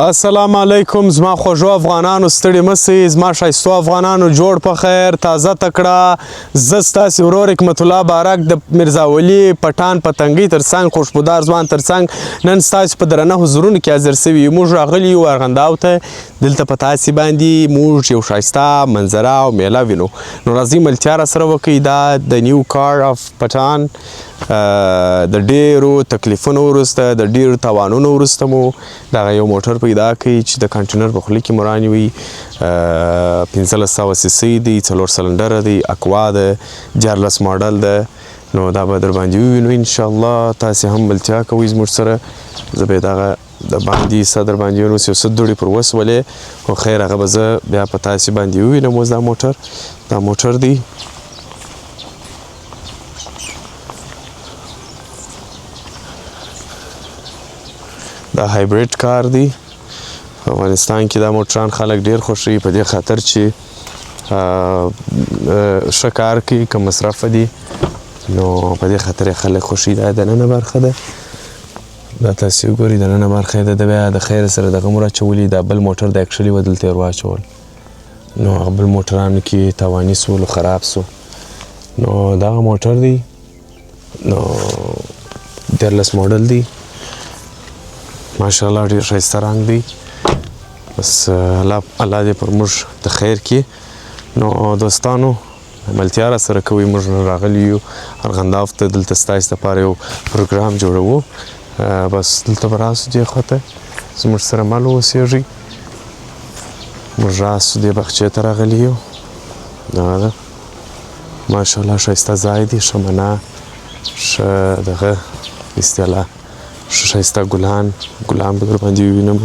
السلام علیکم زما خوږو افغانانو، ستړي مه سئ. زما ښایستو افغانانو، جوړ په خیر، تازه تکړه. زه ستاسې ورور حکمت الله بارک د میرزا ولي پټان پتنګۍ تر څنګ، خوشبودار ځوان تر څنګ نن ستاسې په درنه حضورونو کې حاضر سوي یو. موږ راغلي یو ارغنداو ته. دلته په تاسې باندې موږ یو ښایسته منظره او میله وینو، نو راځئ ملتیا راسره وکړئ. دا د نیو کار اف پټان د ډیرو تکلیفونو وروسته، د ډیرو تاوانونو وروسته مو دغه یو موټر پیدا کړ چې د کانټینر په خوله کې مو رانیوی. 1500 سي سي دی، 4 سلنډره دی، اکوا ده، 13 ماډل ده. نو دا به در باندې ووینو انشاءالله. تاسې هم ملتیا کوئ زموږ سره. زه به یې دغه د باندې صدر باندې وینم، یو څه دوړې پر وسولې، خو خیر هغه به زه بیا په تاسې باندې ووینم. اوس دا موټر، دا موټر دی. دا هایبریډ کار دی. په افغانستان کې دا موټران خلک ډیر خوښوي، په دې خاطر چې ښه کار کوي، کم مصرفه دي، نو په دې خاطر یې خلک خوښوي. دا دننه برخه ده، دا تاسې وګورئ، دننه برخه یې ده. د بیا د خیر سره دغه مو راچولي. دا بل موټر د اکچولی وه دلته یې ورواچول، نو هغه بل موټرانو کې تاواني سول، خراب سو. نو دغه موټر دی، نو 13 ماډل دی، ماشاءالله ډېر ښایسته رنګ دی. بس الله الله دې پر موږ د خیر کړي. نو دوستانو ملتیا را سره کوئ. موږ نن راغلي یو ارغنداو ته، دلته ستاسو دپاره یو پروګرام جوړوو. بس دلته به راسو دې خوا ته، زموږ سره مل اوسېږئ. موږ راسو دې باغچې ته راغلي یو. دغه ده، ماشاءالله ښایسته ځای دی، ښه منا، ښه دغه اصطلاح، ښه ښایسته ګلان، ګلان به در باندې ووینم.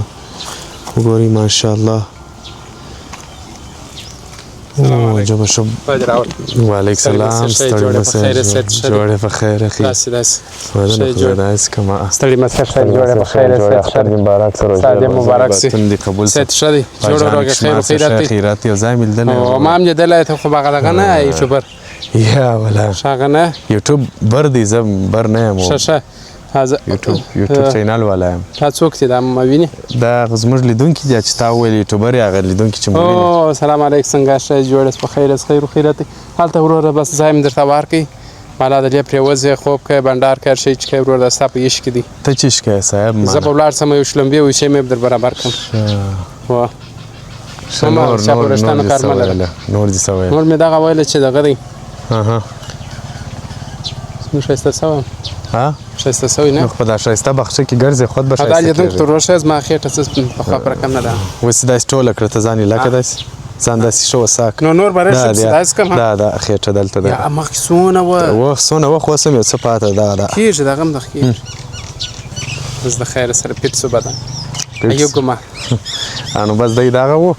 وګورئ ماشاءالله. عجبه ښه. وعلیک سلام، ستړي مه سئ، جوړې په خیر اخی. داسې داسې مننه خدای داسې کومه. ستړي مه سئ، جوړې په خیر، اختر دې مبارک سه، روژه مبارک سي، دې قبول سه. ښه دی، جوړ روغ خیر خیرات دی. خیرات یو ځای مې لیدلی. او ما هم لیدلی، ته خو به هغه دغه نه یوټیوبر. یا ولا ښه هغه نه یوټیوب بر دی، زه بر نه یم. ښه ښه، یوټیوب چینل والا یم. تا څوک دی دا ما ویني؟ دا زموږ لیدونکي دي چې تا وویل یوټیوبر یې، هغه لیدونکي چې مو ویني. او سلام علیک، څنګه ښه جوړ یاست؟ په خیر یاست؟ خیر خیرات دی. هلته وروره بس ځای مې درته ورکړي، بالا د دې پرېوځې، خوب کوې، بنډار کوې، هر شی چې کوې وروره دا ستا په عشق کې دی. ته چې عشق کوې صاحب؟ زه به ولاړ شم، یو شلومبې او شی مې در برابر کړم. وه نور نور نور دې څه ویله؟ نور دې څه ویل؟ نور مې دغه ویله چې دغه دی. زموږ ښایسته سوی. ها؟ ښایسته سوی نه؟ نو په دا ښایسته باغچه کې ګرځې، خود به ښایسته دا لیدونکو ته وروښیه، زما خېټه څه پخوا په رقم نه ده. اوس داسې ټوله کړه، ته ځان یې لکه داسې ځان داسې ښه وساک. نو نور به راشم چې داسې کړم. دا دا خېټه دلته ده. یا مخکې څونه وه؟ وه څونه وه، خو اوس هم یو څه پاته ده. دا کېږي، دغه هم دغه کېږي. بس د خیره سره پیټ سو بدن یو ګومه. نو بس دی دغه و.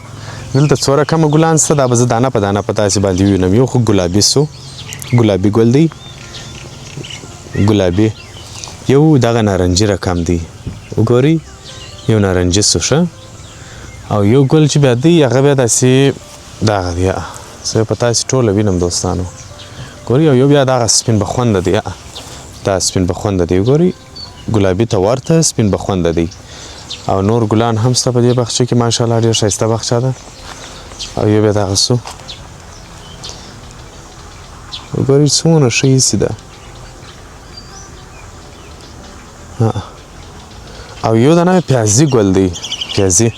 دلته څو رقمه ګلان شته، دا به زه دانه په دانه په تاسې باندې ووینم. یو خو ګلابي سو، ګلابي ګل دی، ګلابي. یو دغه نارنجي رقم دی، وګورئ یو نارنجي سو ښه. او یو ګل چې بیا دی هغه بیا داسې دغه دی، زه په تاسې ټوله وینم دوستانو. ګورئ او یو بیا دغه سپین بخونده دی، دا سپین بخونده دی، وګورئ ګلابي ته ورته سپین بخونده دی. او نور ګلان هم شته په دې باغچه کې، ماشاءالله ډېر ښایسته باغچه ده. او یو بیا دغه سو، وګورئ څومره ښه ایسي ده. او یو دانه پیازي ګل دی، پیازي.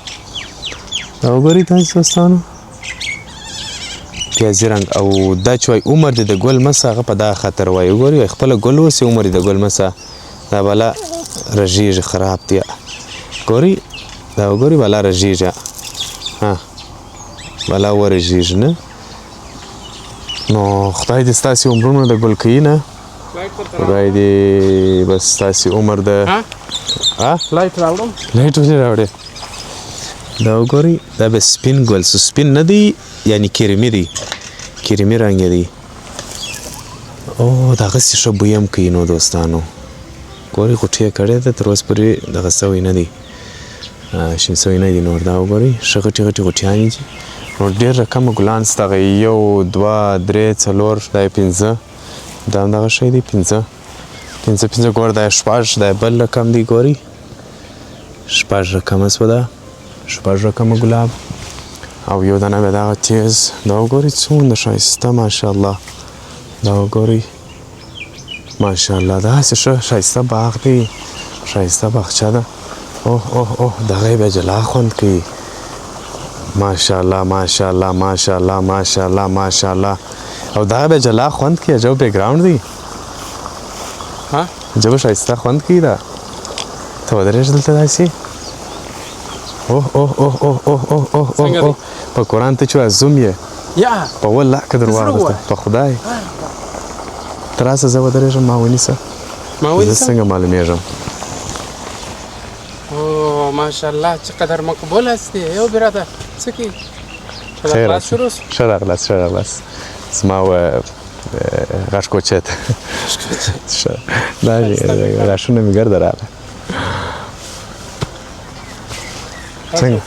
دا وګورئ تاسو دوستانو، پیازي رنګ. او دا چې وایي عمر دې د ګل مسه، هغه په دا خاطر وایي. وګورئ خپله ګل اوسي، عمر دې د ګل مسه، دا بلا رژېږي، خراب دی. ګورئ دا وګورئ، بلا رژېږي، ها بلا ورژېږي نه. نو خدای دې ستاسې عمرونه د ګل کوي نه، خدای دې بس ستاسې عمر د ها لایټ راوړم. لایټ ولې راوړې؟ دا وګورئ، دا به سپین ګل سو، سپین نه دی یعنی کریمي دی، کریمي رنګ دی. او دغسې ښه بوی هم کوي. نو دوستانو ګورئ غوټې یې کړې ده، تر اوسه پورې دغه سوی نه دی، شین سوی نه دی. نور دا وګورئ ښه غټې غټې غوټیانې دي. نو ډېر رقمه ګلان شته، هغه یو دوه درې څلور، دا یې پنځه، دا هم دغه شی دی، پنځه پنځه پنځه. ګوره دا یې شپږ، دا یې بل رقم دی، ګورئ شپږ رقمه سوه دا. شپږ رقمه ګلاب او یو دانه بیا دغه تیز. دا وګورئ څومره ښایسته، ماشاءالله. دا وګورئ ماشاءالله، داسې ښه ښایسته باغ دی، ښایسته باغچه ده. اوه اوه اوه، دغه یې بیا جلا خوند کوي. ماشاءالله ماشاءالله ماشاءالله ماشاءالله ماشاءالله. او دغه بیا جلا خوند کوي، عجب بیکګراونډ دی. ها، عجب ښایسته خوند کوي دا. ته ودرېږه دلته داسې. اوه اوه اوه اوه اوه اوه اوه اوه اوه، په قرآن ته چې وایه زوم یې. یا په والله که درواغ درته، په خدای. ته راسه زه ودرېږم، ما ونیسه. ما ونیسه؟ زه څنګه معلومېږم؟ او ماشاءالله چقدر مقبول هستی یو برادر. څه کوي؟ خیر، ښه راغلاست، ښه راغلاست. زما و غاښ کوچې ته دا غاښونه مې ګرده راغله. څنګه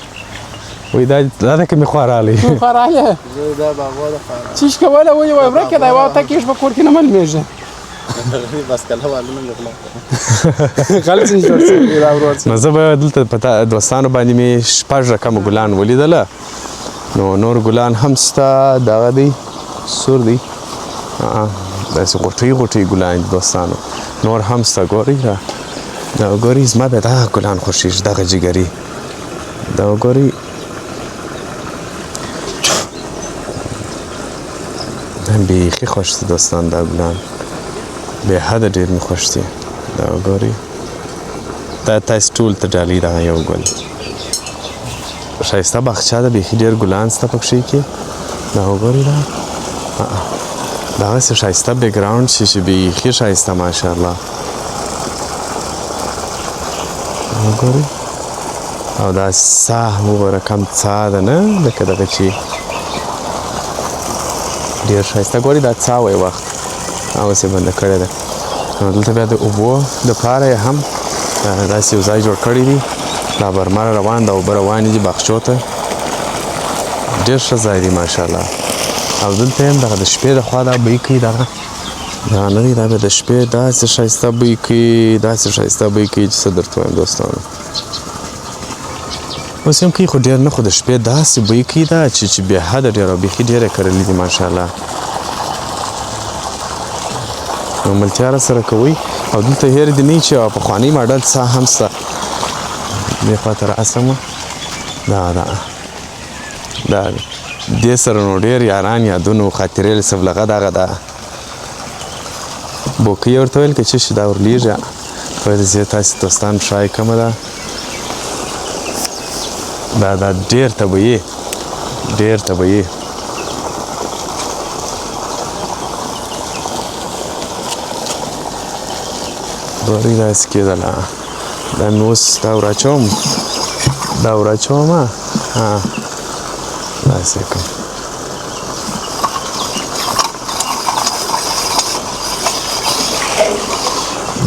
وای دا دا که مې خوا راغلی؟ خوا راغلی چیش کوله؟ وایي وایي ورکه دا یوه تکیش په کور کې نه معلومېږي. بس کله والونه مې غلا غل څنګه جوړ شوی دا ورور؟ نو زه به دلته په دوستانو باندې مې شپږ رقمه ګلان ولیدله. نو نور ګلان هم سته، دغه دی سور دی، داسې غوټۍ غوټۍ ګلان دي دوستانو، نور هم سته. ګورئ دا، دا وګورئ، زما بیا دغه ګلان خوښېږي، دغه جګري. دا وګورئ، بیخي خوښ دي دوستان، دا ګلان بې حده ډېر مې خوښ دي. دا وګورئ، دا تاسې ټول ته ډالۍ دغه یو ګل. ښایسته باغچه ده، بیخي ډېر ګلان شته پکښې کې. دا وګورئ، دا دغسې ښایسته بیکګراونډ چې بیخي ښایسته ماشاءالله. وګورئ، او دا ساه وګوره کم څاه ده نه، لکه دغه چې ډېر ښایسته. ګورئ دا څاه وه یو وخت، اوس یې بنده کړې ده. نو دلته بیا د اوبو دپاره یې هم داسې یو ځای جوړ کړی دی. دا برمره روان ده، اوبه روانې دي باغچو ته. ډېر ښه ځای دی ماشاءالله. او دلته یې هم دغه د شپې د خوا دا بوی کوي، دغه دا نه دی، دا بیا د شپې داسې ښایسته بوی کوي، داسې ښایسته بوی کوي چې څه درته وایم دوستانو. اوس هم کوي خو ډېر نه، خو د شپې داسې بوی کوي دا چې بې حده ډېر، او بیخي ډېر یې کرلي دي ماشاءالله. نو ملتیا را سره کوئ. او دلته هېر دې نه وي چې یوه پخوانۍ ماډل څاه هم شته. دې خوا ته راسم، دا دا دا دې سره نو ډېر یاران یادونو خاطرې له سبلغه دغه ده. بوکۍ ورته ویل که چې شي دا ورلېږي. ویل زه تاسې دوستان ښایي کومه ده. دا دا ډېر طبیعي، ډېر طبیعي. ګورئ داسې کېدله. دا مې اوس دا وراچوم، دا وراچوم، ها داسې کوم.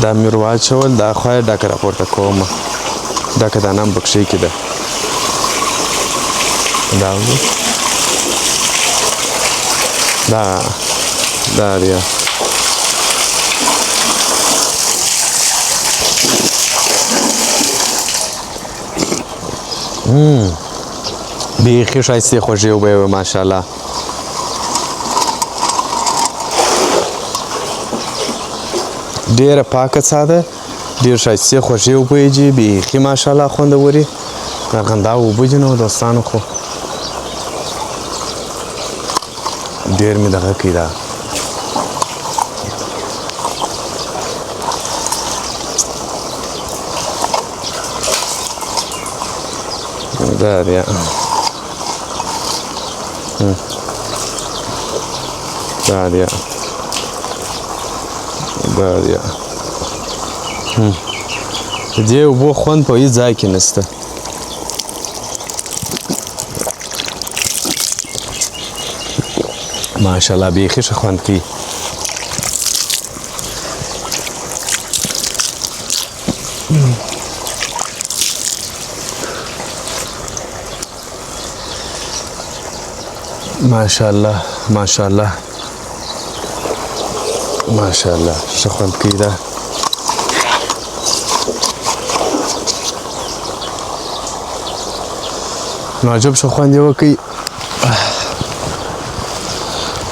دا مې ور واچول، دا خوا یې ډکه راپورته کوم، ډکه دانه هم پکښې کې ده. دا وګوره، دا دا دی. بیخي ښایستې خوږې اوبه یې وې ماشاءالله. ډېره پاکه څاه ده، ډېر ښایستې خوږې اوبه یې دي، بیخي ماشاءالله خوندورې. د ارغنداب اوبه دي نو دوستانو، خو ډېر مې دغه کوي دا. دا دی. دا دی، دا دی. د دې اوبو خوند په هېڅ ځای کې نشته. ماشاءالله بیخي ښه خوند کوي. ماشاءالله ماشاءالله ماشاءالله ښه خوند کوي دا. نو عجب ښه خوند یې وکړي،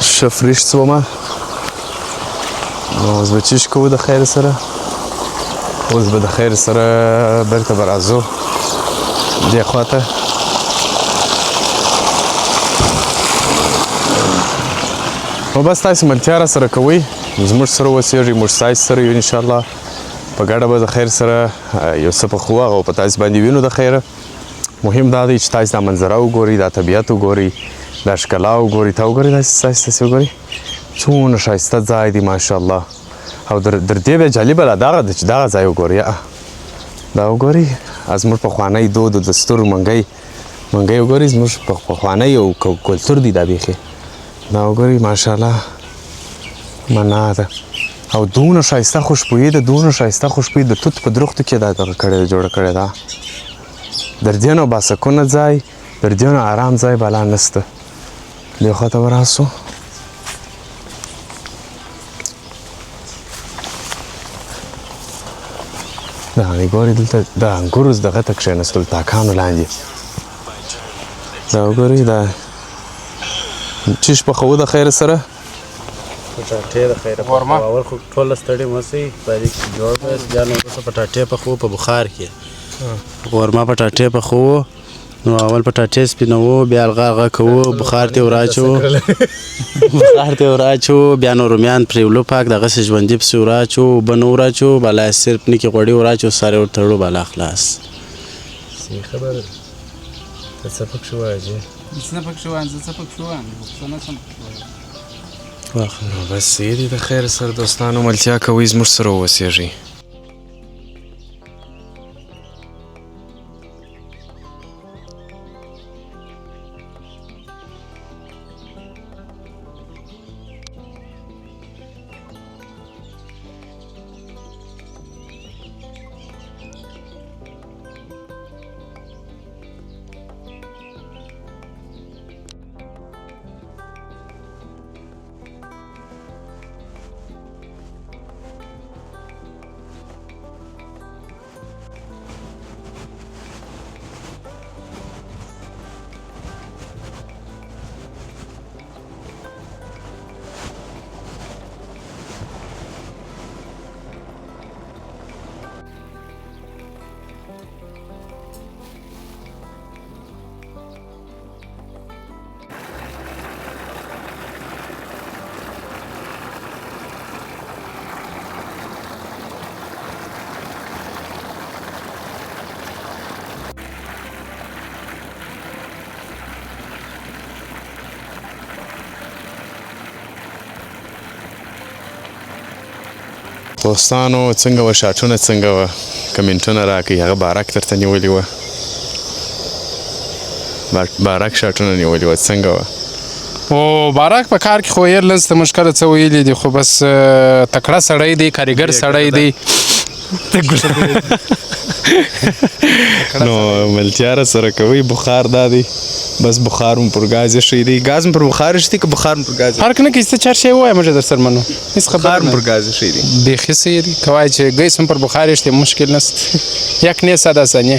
ښه فریش سومه. نو اوس به چیش کوو د خیر سره، اوس به د خیر سره بیرته به راځو دې خواته. نو بس تاسو ملتیا را سره کوئ، زموږ سره اوسېږئ، موږ ستاسو سره یو انشاءالله. په ګډه به د خیر سره یو څه پخو، هغه په تاسو باندې وینو د خیره. مهم دا دی چې تاسو دا منظره وګورئ، دا طبیعت وګورئ، دا ښکلا وګورئ، تا وګورئ، داسې تاسو وګورئ څونه ښایسته ځای دی ماشاءالله. او در دې بیا جالبه لا دغه ده چې دغه ځای وګورئ، دا وګورئ زموږ پخوانی دود او دستور منګی منګی وګورئ، زموږ پخوانی یو کلتور دی دا بیخي. دا وګورئ ماشاءالله منا ده. او دونه ښایسته خوشبویي ده، دونه ښایسته خوشبویي د توت په درختو کې دا دغه کړې ده، جوړه کړې ده. در دې نو باسکونه ځای، در دې نو آرام ځای بلا نشته. دې خوا ته به راسو. دا ګورئ دلته د انګورو دغه ته کښېناستل تاکانو لاندې. دا وګورئ دا چیش پخوو د خیر سره؟ پټاټې د خیره پخوو. اول خو ټوله ستړي مه شئ، باریک جوړ کړئ، بیا نو وروسته پټاټې پخوو په بخار کې. غورمه پټاټې پخوو، نو اول پټاټې سپینوو، بیا هغه هغه کوو، بخار ته یې وراچوو، بخار ته یې وراچوو، بیا نو رومیان پرې ولو پاک دغسې ژوندي پسې وراچوو، اوبه نه وراچوو، بالا یې صرف نکې غوړي وراچوو، سر یې ورتړو، بالا خلاص. صحیح خبره ده. ته څه پکښې وایې جې؟ څه نه پکښې وایم، زه څه پکښې وایم، څه نه شم پکښې ویلی. نو بس صحیح دی، د خیر سره دوستانو ملتیا کوئ، زموږ سره واوسېږئ. دوستانو څنګه وه شاټونه، څنګه وه کمنټونه راکړئ. هغه بارک درته نیولي وه، بارک شاټونه نیولي وه، څنګه وه؟ او بارک په کار کې خو ایرلنز ته موږ کله څه ویلي دي، خو بس تکړه سړی دی، کاریګر سړی دی. نو ملتیا را سره کوئ. بخار دا دی، بس بخار مو پر ګاز ایښی دی. ګاز مو پر بخار ایښی دی که بخار مو پر ګاز؟ فرق نه کوي، ته چار شی ووایه موږ یې در سره منو، هېڅ خبره بخار مو پر ګاز ایښی دی. بیخي صحیح دی، که وایې چې ګیس هم پر بخار ایښی دی مشکل نشته. یک نه ساده اساني.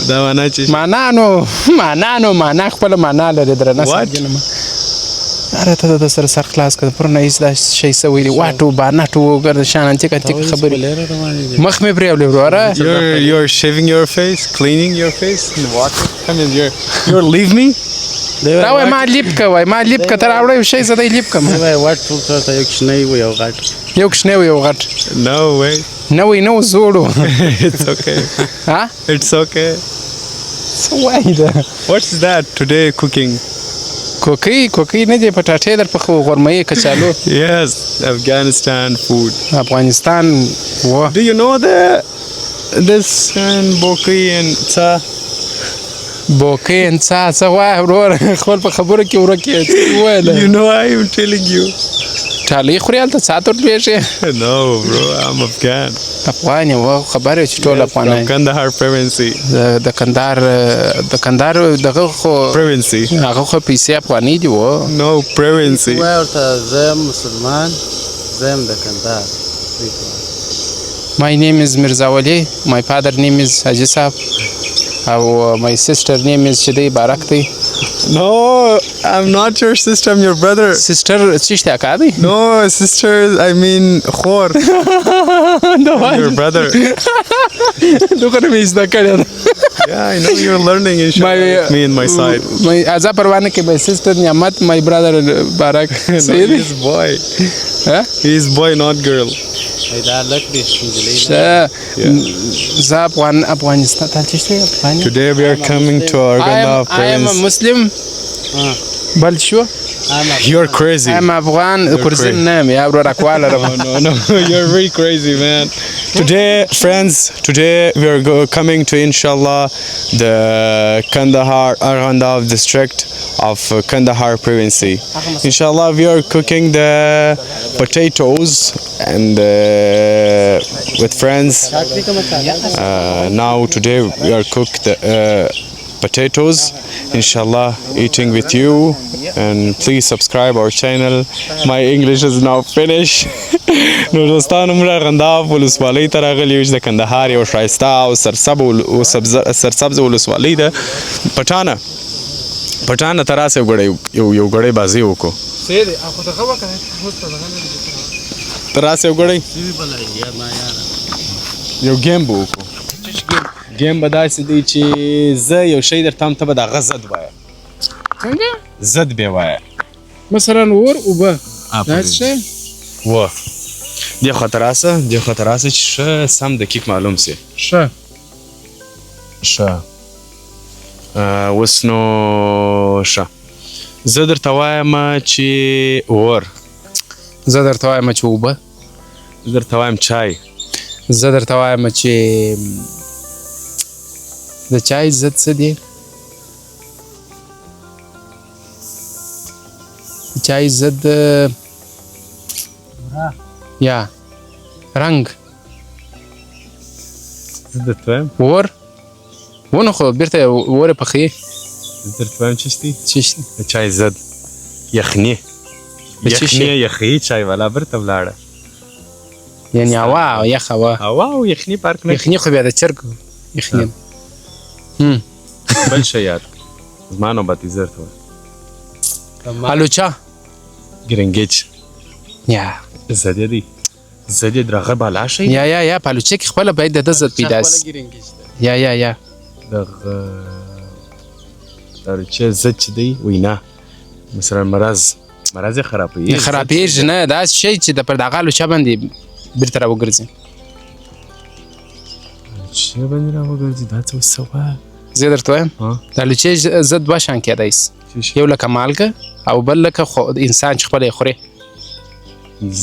دا معنا چې معنا نو معنا نو معنا خپله معنا لري، درنه سنګینه ما. یاره ته د سره سر خلاص کړه، پرونه هېڅ دا شی څه ویلي، واټو بانټو وګرځه شان انتیک انتیک خبرې. مخ مې پرېولې وروره. You're shaving your face, cleaning your face in the water. I mean, you're leave me. دا وایي ما لیپ که وایي ما لیپ که ته راوړی یو شی زه دی لیپ کړم. وایي واټ ټول ته یو کوچنی و یو غټ. یو کوچنی و یو غټ. No way. نوی نه و زوړ و. It's okay. ها؟ It's okay. څه وایي دا؟ What's that today cooking? کوکۍ کوکۍ نه دی، پټاټې در پخو، غرمه کچالو. Yes, Afghanistan food. افغانستان و. Do you know the this and بوکۍ and څه؟ بوکۍ and څه څه وایه ورور، خپل په خبرو کې ورک یې، څه وویل؟ You know I am telling you. ټالۍ خورې هلته څا ته ورلوېږې؟ No bro, I'm Afghan. افغان یې و، خبر یې چې ټول افغانان. From Kandahar province. د کندهار، د کندهار دغه خو province. هغه خو پیسې افغانۍ دي و. No province. وایه ورته زه یم مسلمان، زه یم د کندهار. My name is Mirza Wali. My father name is Haji Sahab. او my sister name is چې دی بارک دی. No, I'm not your sister, I'm your brother. Sister څه شته اکا دی؟ No, sister, I mean خور. I'm your brother. دوغه مې زده کړې ده. Yeah, I know you're learning inshallah with me and my side. My ازا پروانه کې my sister نعمت, my brother بارک. No, صحیح دی؟ he's boy. ها؟ He's boy, not girl. دا هلک دی، نجلۍ نه. ښه. زه افغان افغانستان ته څه شته افغان. Today we are coming to I am Arghandab I am a province. Muslim. بل شو. You're crazy. I am افغان کرزن crazy. نه یم یا ورور اکواله No, no, no. You're very crazy, man. Today, friends, today we are coming to, inshallah, the Kandahar Arghandab district of Kandahar province. Inshallah, we are cooking the potatoes and with friends. Now, today we are cook the potatoes, inshallah, eating with you, and please subscribe our channel. My English is now finished. نو دوستانو، موږ ارغنداب ولسوالۍ ته راغلي یو چې د کندهار یو ښایسته او سرسبزه ولسوالۍ ده. پټانه پټانه، ته راسه، یو ګړی یو ګړی بازۍ وکړو. صحیح دی، خو دغه وکړه. ته راسه یو ګړی یو game به وکړو. Game به داسې دی چې زه یو شی درته هم، ته به د هغه ضد وایه. څنګه؟ ضد به وایه. مثلا اور اوبه دا څه شی؟ و دې خوا ته راسه، دې خوا ته راسه چې ښه سم دقیق معلوم سي. ښه. ښه، اوس نو ښه، زه درته وایم چې اور. زه درته وایم چې اوبه. زه درته وایم چای. زه درته وایم چې د چای ضد څه دی؟ د چای ضد یا رنګ. زه درته وایم اور ونه، خو بیرته اور پخې. زه درته وایم چې شتي څه شي؟ د چای ضد یخني. د څه شي؟ یخني، یخي چای والا بیرته ولاړه. یعنی هوا او یخ هوا. هوا او یخني فرق نه. یخني خو بیا د چرګ یخني. بل شی یاد کړه. زما نوبت دی، زه درته وایم. الوچه. ګرنګیچ. یا. ضد یې دی، ضد یې درغه بالا شی. یا یا یا، په الوچه کې خپله باید د ده ضد پیدا سي. یا یا یا. دغه چې ضد چې دی وینا، مثلا مرض، مرض یې خرابوي. خرابېږي نه، داسې شی چې د پر دغه الوچه باندې بیرته راوګرځي. چې باندې راوګرځي، دا څه اوس څه وایه؟ زه درته وایم. ها؟ د الوچې ضد دوه شیان کېدای سي. څه شی؟ یو لکه مالګه او بل لکه خو انسان چې خپله یې خوري.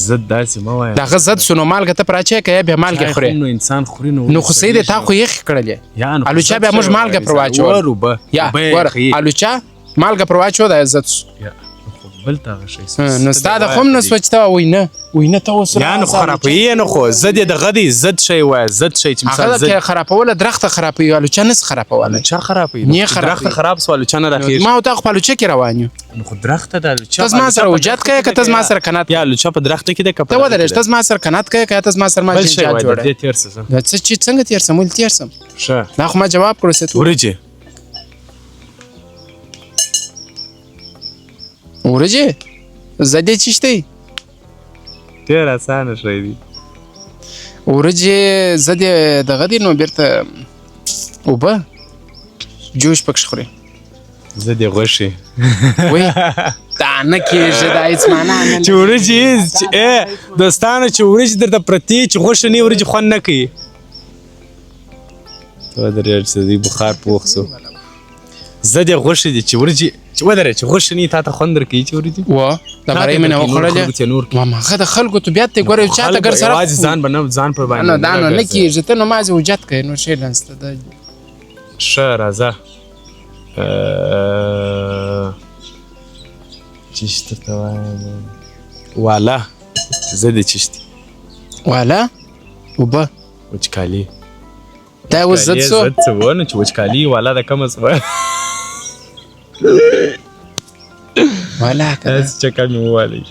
ضد داسې مه وایه. د هغه ضد سو، نو مالګه ته پر اچوې که یا بیا مالګه خورې؟ نو انسان خوري نو. نو خو صحیح دی، تا خو یخ کړلې. یا نو الوچه بیا موږ مالګه پر واچول. ور اوبه. یا اوبه یې ګوره یخي. الوچه مالګه پر واچو، دا ضد سو. یا خو بل ته هغه شی. نو ستا د خوم نه سوچ ته وای نه وای نه، ته اوس یا نو خرابوي یې، نو خو ضد یې دغه دی، ضد شی وایه، ضد شی چې مثال هغه ضد که خرابوله، درخته خرابوي، الوچه نه سي خرابولی. الوچه خرابوي. نه چې خرابوي. درخته خراب سو، الوچه نه راخیږي. ما او تا خو په الوچه کې روان یو. نو خو درخته د الوچه ته زما سره حجت کوې که ته زما سره قناعت؟ یا الوچه په درخته کې ده که په ته ودرېږه، ته زما سره قناعت کوې که ته زما سره ما بل شی جنجال وایه، د جوړوې؟ دې تېر سه زه. دا څه چې څنګه تېر سم؟ ولې تېر سم؟ ښه. دا خو ما جواب کړو څه ته. وریجې. وریجې زدې چی شته؟ ډېر اسانه شی دی. وریجې زدې دغه دی، نو بیرته اوبه جوش پکښې خوري. زه دې غوښې. وای، دا نه کېږي، دا هېڅ معنا نه. چې وریجې چې ای دوستانو، چې وریجې درته پرتې، چې غوښه نه وي، وریجې خوند نه کوي. ته ودرېږه چې د دې بخار پوخ سو. زه دې غوښې دي چې وریجې چې ودرې، چې غوښه نه وي، تا ته خوند درکوي چې وریجې؟ و د غرۍ مې نه وخوړلې. خلکو ته نور ما هغه د خلکو طبیعت دی، ګوره یو چا ته ګر سره یوازې ځان به نه، ځان پر باندې نو دا نو نه راګرځي. کېږي، ته نو ما زه حجت کوې، نو شی لنسته د ښه راځه، چې شي درته وایم، والا زه دې چې شتي. والا اوبه. وچکالي. دا اوس ضد سو؟ ضد څه و؟ نو چې وچکالي والا د کومه سوه؟ والا که داسې چکه مې ووالئ.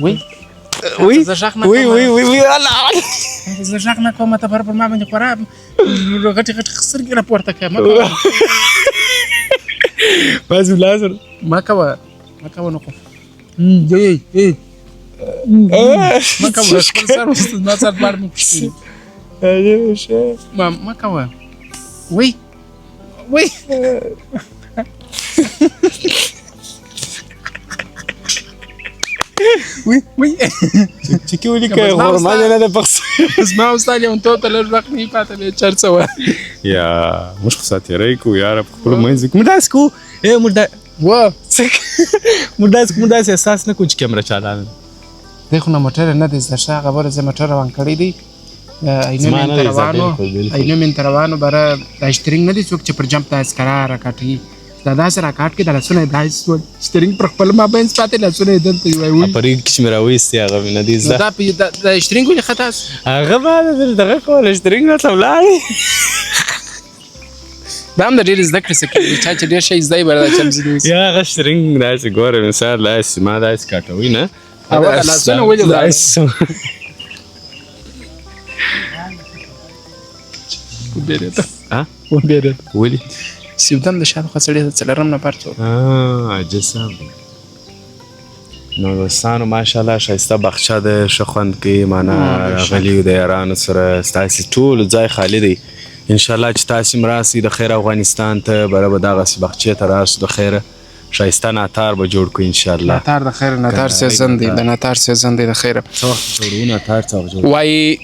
وی. وی زه غږ نه وی کوم. وی وی وی الله. زه غږ نه کوم، ته پر ما باندې خورا غټې غټې سترګې راپورته کړه. مه کوه. بس بلازر. مه کوه، مه کوه. نو خو ای ای مه کوه، خپل سر اوس زما سر بار مې پوښتنې. ما مه کوه. وی وی وی وی. چې کې ولیکه غورما دې نه ده پخ. زما او ستا لیونتوب ته لږ وخت نه پاته دی، چرڅه وه. یا موږ خو ساتیری کوو یاره په خپلو منځ کې. موږ داسې کوو، موږ دا و موږ داسې موږ داسې احساس نه کوو چې کیمره چالانه ده. دی خو نه موټر نه دی زده، ښه خبره. زه موټر روان کړی دی، عینو زما مین نه ته دی زده، روانو، بالکل، بالکل. عینو مین ته روانو بره. دا شترینګ نه دی څوک چې پر جمپ داسې کرار راکاټوي، دا داسې راکاټ کې د لاسونه یې داسې سول، شترینګ پر خپل مابین پاتې، لاسونه یې دلته وای وای. په ریګ کې چې مې راویستې هغه مې نه دی نو زده. دا دا شترینګ ولې خطا سو؟ هغه ما دغه کوله، شترینګ راته ولاړې. دا هم د ډېرې زده کړې څه کېږي، چا چې ډېر شی زده وي بره دا چم ځینې وسي. یا هغه شترینګ داسې ګوره، مثال داسې ما داسې کاټوي نه. او هغه لاسونه ولې ولاړل؟ داسې وبېرېده. ها؟ وبېرېده. ولې؟ سیودم د شاته خوا سړی د څلورم نفر څوک. عاجز صاحب. نو دوستانو ماشاءالله ښایسته باغچه ده، ښه خوند کوي. معنا راغلي یو د یارانو سره، ستاسې ټول ځای خالي دی. انشاءالله چې تاسې هم راسئ د خیره افغانستان ته، بره به دغسې باغچې ته راسو، د خیره ښایسته ناتار به جوړ کړو انشاءالله. ناتار د خیره، ناتار سیزن دی، د ناتار سیزن دی د خیره. څه وخت جوړوو ناتار؟ څه وخت جوړوو؟ وایي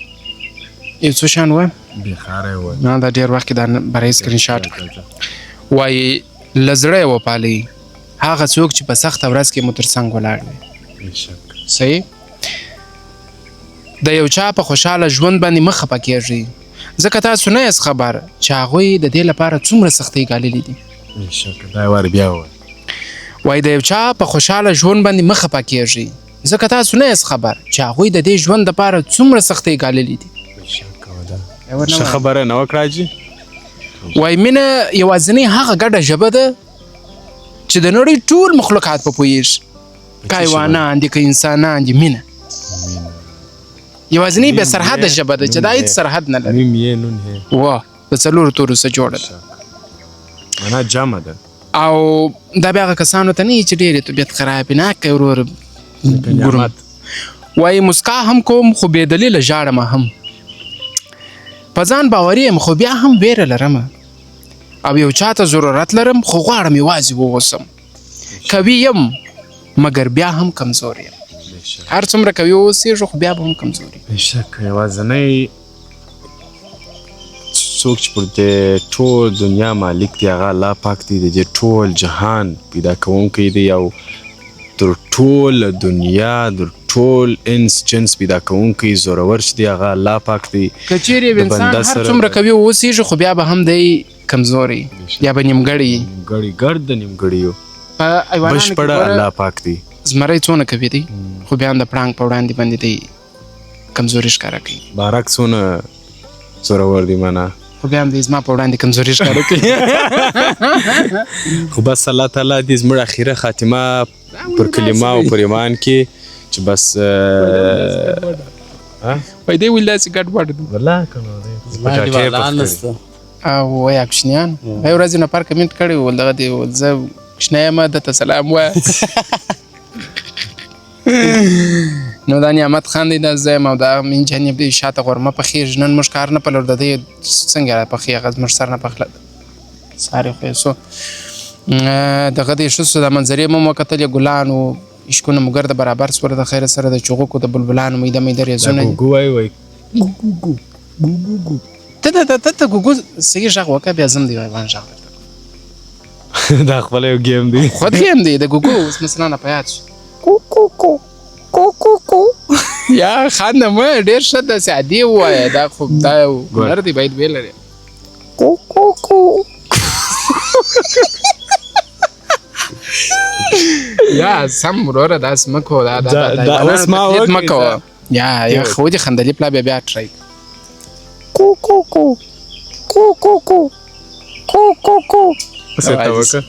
یو څه شان وه. بېخاره یې وویل. نه دا ډېر وخت کې دا برای سکرین شاټ کړ. وایي له زړه یې وپالئ هغه څوک چې په سخته ورځ کې مو تر څنګ ولاړ وي. بېشک. صحیح. د یو چا په خوشحاله ژوند باندې مه خفه کېږئ، ځکه تاسو نه یاست خبر چې هغوی د دې لپاره څومره سختۍ ګاللي دي. بېشک، دا وار بیا ووایه. وایي د یو چا په خوشحاله ژوند باندې مه خفه کېږئ، ځکه تاسو نه یاست خبر چې هغوی د دې ژوند لپاره څومره سختۍ ګاللي دي. بېشک، ښه خبره نه وکړه حاجي. وایي مینه یوازینۍ هغه ګډه ژبه ده چې د نړۍ ټول مخلوقات په پوهېږي، که حیوانان دي که انسانان دي. مینه یوازینۍ بې سرحده ژبه ده چې دا هېڅ سرحد نه لري. میم یې نون هې. وه د څلورو تورو څخه جوړه ده. معنا جمع ده. او دا بیا هغه کسانو ته نه چې ډېر یې طبیعت خراب وي، نه کوي ورور ګورم. وایي مسکا هم کوم خو بې دلیله ژاړم هم، په ځان باوري یم خو بیا هم ویره لرم، او یو چا ته ضرورت لرم خو غواړم یوازې واوسم، قوي یم مګر بیا هم کمزور یم. هر څومره قوي واوسېږو خو بیا به هم کمزور یم. بېشک، یوازنی څوک چې پر دې ټول دنیا مالک دی هغه الله پاک دی، د دې ټول جهان پیدا کوونکی دی، او تر ټول دنیا در ټول انس جنس پیدا کوونکی زورور چې دی هغه الله پاک دی. که چیرې یو د انسان بنده هر سره څومره قوي واوسېږي خو بیا به هم دی کمزوری، بیا به نیمګړی. نیمګړی، ګرد د نیمګړي یو. په حیوانانو کې بشپړه ګوره الله پاک دی. زمری څونه قوي دی خو بیا هم د پړانګ په وړاندې باندې دی کمزوري ښکاره کوي. باراک څونه زورور دی معنا، خو بیا هم دی زما په وړاندې کمزوري ښکاره کوي. خو بس الله تعالی دې زموږ اخیره خاتمه پر کلمه او پر ایمان کې چې بس وای دی ویل داسې ګډوډ دی. والله که نو دی پټاټې پخ کړي. او وای کوچنیان هغې ورځې نفر کمنټ کړی ول، دغه دی ول زه کوچنی یم ده ته سلام وایه. نو دا نعمت خان دی، دا زه یم او دا مین جانب دی، شاته غرمه پخېږي. نن موږ کار نه پلور، د دې څنګه را پخېږي هغه زموږ سر نه پخله سارې خو یې سو. دغه دی ښه سو، دا منظرې مو وکتلې، ګلان و عشقونه مو ګرده برابر سول د خیره سره، د چوغکو د بلبلانو میده میده ریزونه دي. ګوګو وایي، وایي ګوګو ګو ګوګو ګو. ته ته ته ته ګوګو صحیح غږ وکړه، بیا زم دی حیوان غږ درته. دا خپله یو ګیم دی. خود ګیم دی د ګوګو. اوس مثلا نه په یاد شو. کو کو کو کو کو کو. یا خان مه ډېر ښه داسې عادي ووایه، دا خو دا یو هنر دی باید ویې لرې. کو کو کو. یا سم وروره داسې مه کوه، دا دا دا اوس ما تقلید مه کوه. یا یا خو دې خندلي پلا بیا بیا ټرای. کو کو کو کو کو کو کو کو کو. څه ته وکړه.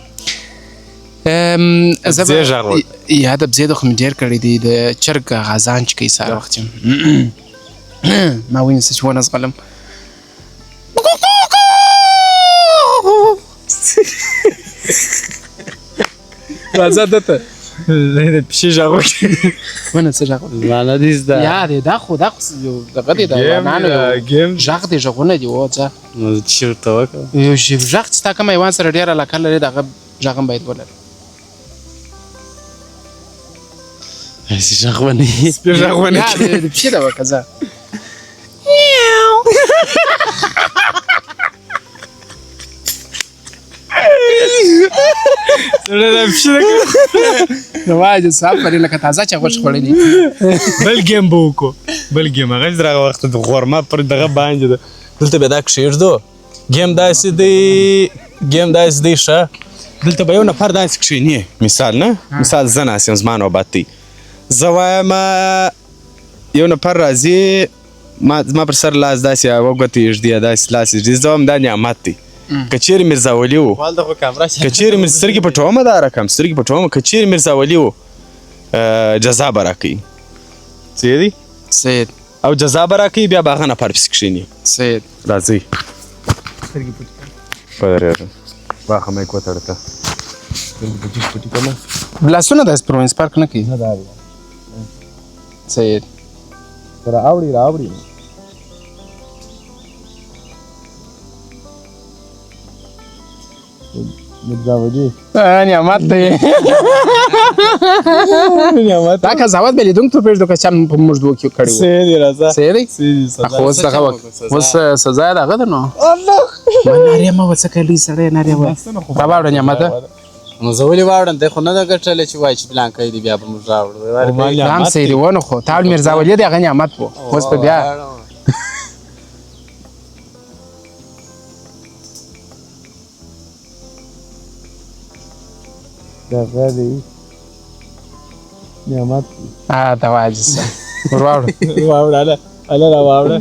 زه بزې غږ وکړه. یا د بزې د خو مې ډېر کړی دی، د چرګ غازان چې کوي سهار وخت ما ونیسه چې ونه ځغلم. راځه دته د پښې غږ وکړه. ونه څه غږ وکړه؟ زما نه دی زده. یا دی دا خو دا خو یو دغه دی د افغانانو یو ګیم غږ دی، غږونه دي. وځه نو زه چې ورته وکړم یو غږ چې تا کوم حیوان سره ډېره علاقه لرې، د هغه غږ هم باید ولرې. داسې غږ به نه وي. سپي غږ ونه یا د پښې دا وکړه ځه. سړی د پښې نو وایه چې صاحب پرې لکه تازه چې غوښه خوړلې. بل ګیم به وکړو، بل ګیم هغه چې هغه وخت د غورمه پر دغه باندې ده، دلته به دا کښېږدو. ګیم داسې دی، ګیم داسې دی. ښه، دلته به یو نفر داسې کښېني، مثال نه مثال زه ناست یم، زما نوبت دی، زه وایم یو نفر راځي، ما زما پر سر لاس داسې یوه ګوته ایږدي یا داسې لاس ایږدي، زه وایم دا نعمت دی. که چیرې میرزا ولي و، که چیرې مې سترګې پټومه، دا رقم سترګې پټومه، که چیرې میرزا ولي و جزا به راکوي. صحیح دی؟ صحیح. او جزا به راکوي، بیا به هغه نفر پسې کښېني. صحیح. راځئ سترګې پټې کړه. ودرېږه، واخه مایک وتړه، ته سترګې پټې پټې کړه. لاسونه داسې پر وینس پارک نه کوي. نه دا دی. صحیح. راوړي راوړي. میرزا ولي نعمت دی. نعمت. دا قضاوت به لیدونکو ته پرېږدو که چا په موږ دوو کې کړی وو. صحیح دی، راځه. صحیح دی؟ صحیح دی. سزا خو اوس دغه وکړه، اوس سزا یې دغه ده. نو الله ما نارې مه وه، څه کوې لوی سړی، نارې وه. راواړه نعمته. نو زه ولې واوړم؟ دی خو نه ده ګټلې چې وایي چې پلانکی دی، بیا به موږ راوړو. دا هم صحیح دی. ونه خو تا میرزا ولي دی، هغه نعمت و، اوس به بیا دغه دی نعمت. دا وایي چې ور واوړه. واوړه، هله هله راواوړه.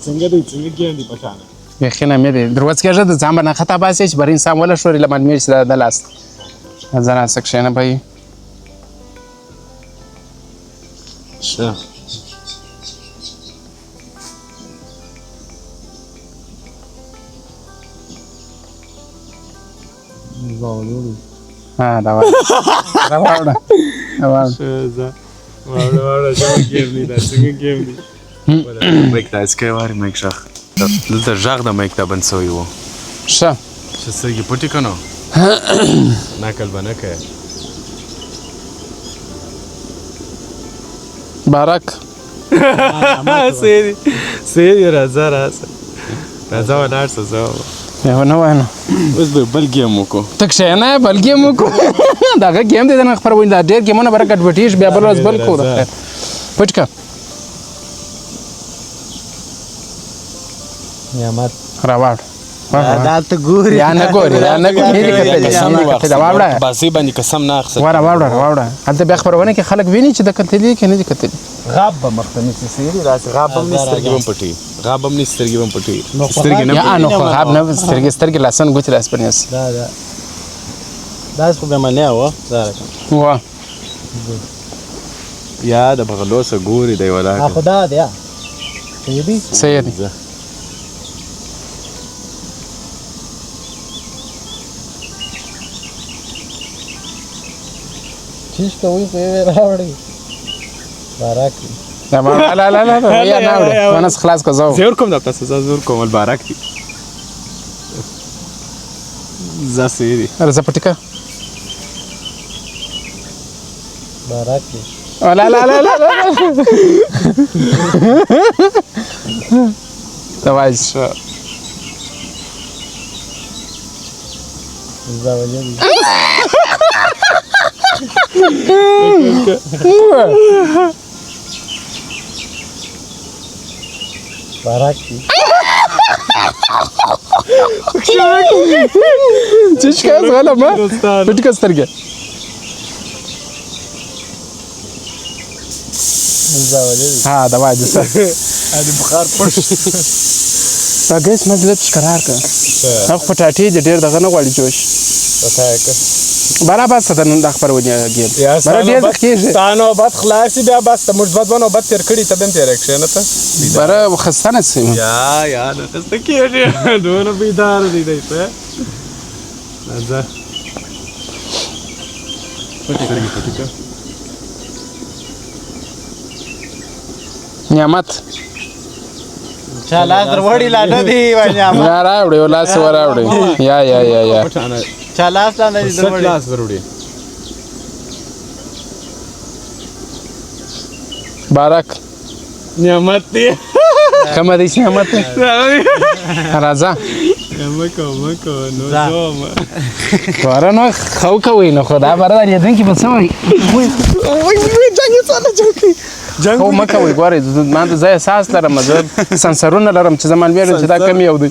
څنګه دی، څنګه ګیم دی پښانه؟ بیخي نه مې دی دروڅکېږه، د ځان به نه خطا باسي چې بر انسان وله ښوري له معلومېږي چې دا د لاس دی. ځه راسه کښېنه به یې. ښه دا واوړه راواوړه راواوړه. ځه واوړه واوړه، څنګه ګیم دی دا، څنګه ګیم دی؟ مایک داسې کوي، واري مایک غږ دلته، غږ د مایک دا بند سوی و. ښه چې سترګې پټې که نو نقل به نه کوې. بارک. صحیح دی، صحیح دی. راځه راځه راځه، ولاړ شه. ځه یو نه وایم. اوس به بل ګیم وکړو. ته کښېنه، بل ګیم وکړو. دغه ګیم دی د نن خپرونې، دا ډېر ګیمونه به ګډوډېږي، بیا بل ورځ بل کوو. د خیر پټ کړه. نعمت. راواړه. دا ته ګوري. یا نه ګوري، یا نه ګوري، نه دي کتلي، نه دي کتلي. واوړه. بازۍ باندې قسم نه اخیستل. واره واوړه واوړه، هلته بیا خپرونه کې خلک ویني چې د کتلي کې نه دي کتلي. غاب به مخته نیسي. صحیح دی، داسې غاب به هم نیسي، سترګې به هم پټوي، غاب به هم نیسي، سترګې به هم پټوي، سترګې نه. یا نو خو غاب نه، سترګې سترګې لاسونه ګوتې داسې پر نیسي. دا دا داسې خو به منې وه، دا رقم وه. یا د بغلو څه ګوري دی ولاکه. خو دا دی صحیح دی، صحیح دی. چیش کوي خو یې راوړي بارک. لا لا لا لا، یا نه وړي، ونس خلاص کو. زو زه ورکوم، دا تاسو زه ورکوم. بارک دی، زه صحیح دی. راځه پټی که. بارک دی. لا لا لا لا لا، ته وایې بارک دی. چې ښه زغلم پټ که سترګې. ها دا وایې څه د بخار پټ. دا ګیس مزه لږ قرار کړه. هغه پټاټې دي ډېر دغه نه غواړي جوش. برا بس ته نن دا خپرونې ګیم برا ډېر ځخ کېږي. ستا نوبت خلاص شي بیا بس ته موږ دوه دوه نوبت تېر کړي ته به هم تېری کښې نه ته بره خسته نه شي. یا یا نه خسته کېږي دونه بیدار دی دی ته راځه پټې سترګې پټې کړه. نعمت چا لاس دروړي لا نه دی وای نعمت یا راوړي یو لاس وراوړي یا یا یا یا چا لاس لا نه دی دروړي لاس دروړي. بارک نعمت دی کومه دی نعمت دی راځه مکو مکو نو زوم واره نو خو کوي نو خدا بره دا لیدونکي به څه وایي؟ وای وای جنګ یې څه جنګ کوي جنګ خو مه کوئ ګورئ ما د زه احساس لرم زه سنسرونه لرم چې زه معلومېږم چې دا کوم یو دی.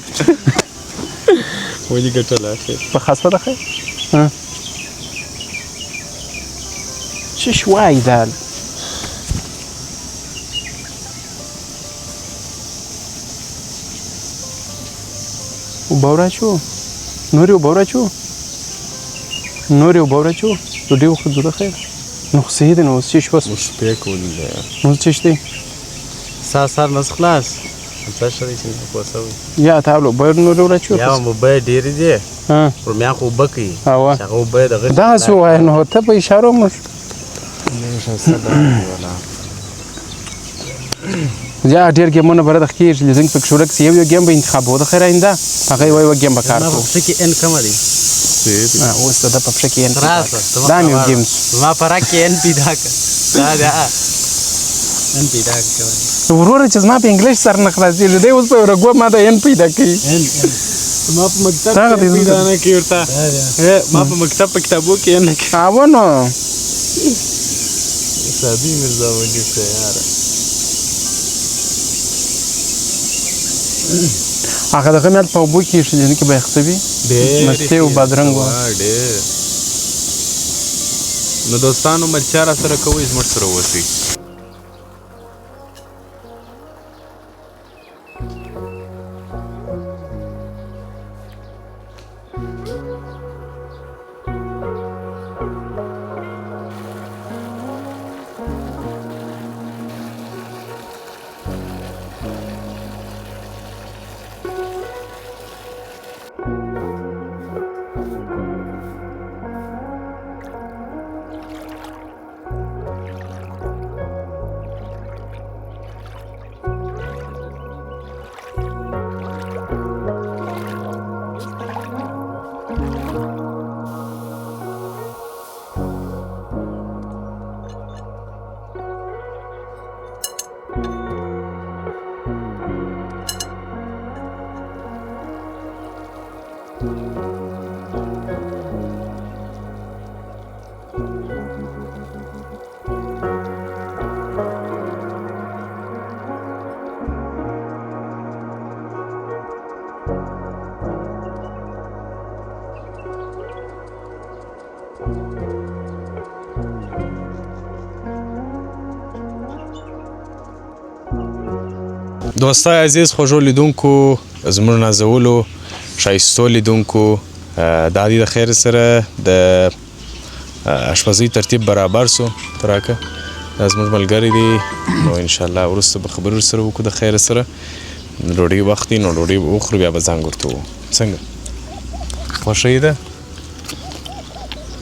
ولې ګټله اخر په خاصه ده خیر څه شوای دا اوبه وراچو نورې اوبه وراچو نورې اوبه وراچو ډوډۍ وخورو ځو د خیره. نو خو صحیح دی نو اوس چې شو اوس شپې کولې ده اوس چې دی ستا سر نه خلاص څه ښه دی چې نه پوه شوی یا تا له اوبه نورې وراچو یا اوبه ډېرې دي رومیان خو اوبه کوي چې هغه اوبه د غټ دغسې ووایه نو ته په اشارو موږ یا ډېر ګیمونه بره د کېږي لیدونکي پکې ورک سي یو یو ګیم به انتخابو د خیر آینده هغه یو یو ګیم به کار کوو. په پښه کې ان کمه دی اوس د ده په پښه کې ان دا مې یو ګیم زما په رګ کې ان پیدا کړه دا دا ان پیدا کړه وروره چې زما په انګلیش سر نه خلاصېږي دی اوس په رګو ما ته ان پیدا کوي. ما په مکتب کې پیدا نه کوي ورته ما په مکتب په کتابو کې ان نه کوي. اوه نو سادي مرزا ولي څه یاره هغه دغه مې په اوبو کې ایښي دي کې به یخ سوي مستې او بادرنګ وه ډېر. نو دوستانو ملتیا را سره کوئ زموږ سره اوسئ. دوستای عزیز، خوږو لیدونکو، زموږ نازولو ښایستو لیدونکو، دا دی د خیر سره د اشپزۍ ترتیب برابر سو. تراکه دا زموږ ملګری دی، نو انشاءالله وروسته به خبرې ورسره وکړو. د خیر سره ډوډۍ وخت دی، نو ډوډۍ به وخورو، بیا به ځنګ ورته وو. څنګه خوښۍ ده؟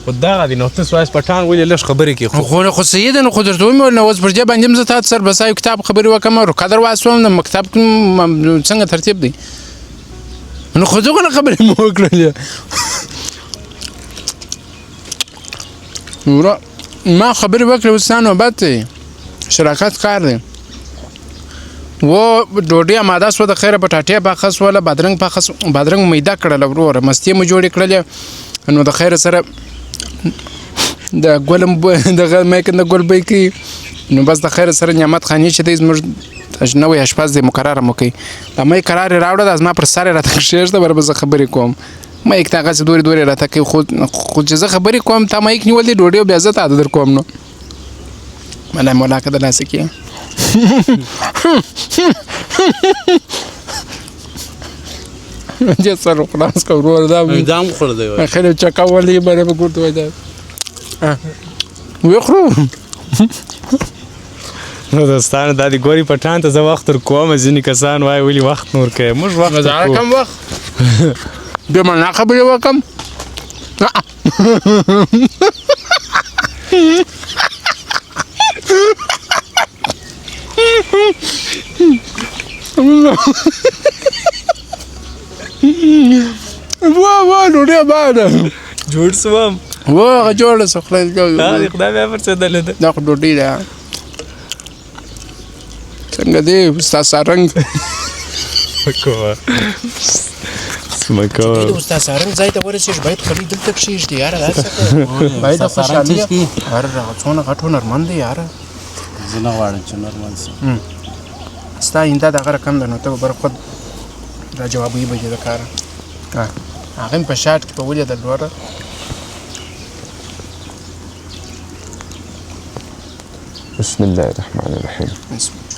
خو دغه دی نو ته سواس پټان ولې لږ خبرې کوي؟ خو خو صحیح ده، نو خو درته ومې ویل، نو اوس پر دې باندې هم زه تا ته سر بسا یو کتاب خبرې وکړم، قدر واسوم، د مکتب څنګه ترتیب دی، نو خو دغه خبرې مو وکړلې. وروره ما خبرې وکړې، اوس ستا نوبت دی، شراکت کار دی. و ډوډۍ اماده سوه د خیره، بټاټې پاخه سوله، بادرنګ پاخه سو، بادرنګ مو میده کړله وروره، مستې مو جوړې کړلې. نو د خیره سره د ګل هم دغه میکن د ګل بوی کوي. نو بس د خیره سره نعمت خاني چې دی زموږ نوی اشپز دی، مقرره مو کوي. دا مې قرار یې راوړه، دا زما پر سر یې راته کښېږده، بره به زه خبرې کوم. مایک ته هغسې دورې دورې راته کوي، خو چې زه خبرې کوم تا مایک نیول دی ډوډۍ او بیا زه تا ته در کوم. نو ملا مولا که د لاسه کې. دې سر خلاص کړه ورور دا دا هم خوړل دی اخر چکا ولې باندې په ګورته وای دا وخورو. نو دوستانو دا د ګوري پټان ته زه وخت ورکوم، ځینې کسان وایي ولې وخت نه ورکوې، موږ وخت مزه ورکوو. کم وخت بیا معنا خبرې وکم. وا وا ډوډۍ باده جوړ سوم. وا هغه جوړه سو خدای دا دې خدای بیا پرڅېدلې ده. دا خو ډوډۍ ده. څنګه دی استاد سارنګ؟ کوه سمکوه. د استاد سارنګ ځای ته ورسېږي باید خولۍ دلته کښېږدي یاره. دا څه باید د خوشحالي یاره، هغه څونه غټ هنرمند دی یاره. زه نه غواړم چې نورمال شم. ستا آینده دغه رقم ده، نو ته به بر خود را جوابوي به دې د کاره. هغه مې په شاټ کې په ولیدل وروره. بسم الله الرحمن الرحیم. بسم الله.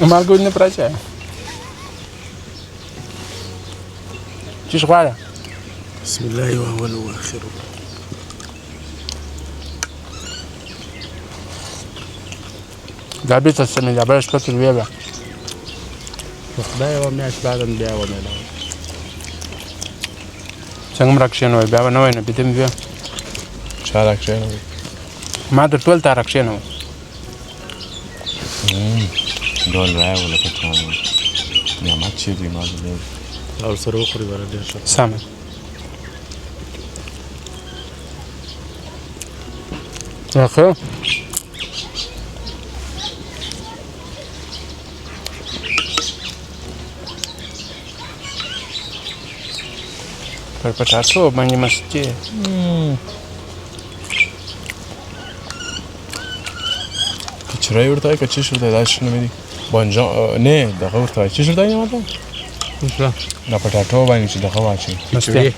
مالګه نه پراچه چې غواړه. بسم الله واول واخر. دا بیرته سمې دا بله شپه تروې به خدای یوه میاشت بعد هم بیا ومیلاوه. څنګه م راکښېنوی؟ بیا به نه وای نو بیده مې بیا چا راکښېنوی؟ ما در ټول تا راکښېنوی. ډول راوله پټان نعمت چې دی ما دې او سره وخوري بره ډېر ښه. سمه ښه. پر پټاټو باندې مستې. کچرای ورته وایي که چی ورته وایي؟ دا څه نوم دی؟ بانجان نه دغه ورته وایي، چی ورته وایي نعمت؟ دا پټاټو باندې چې دغه واچوي مستې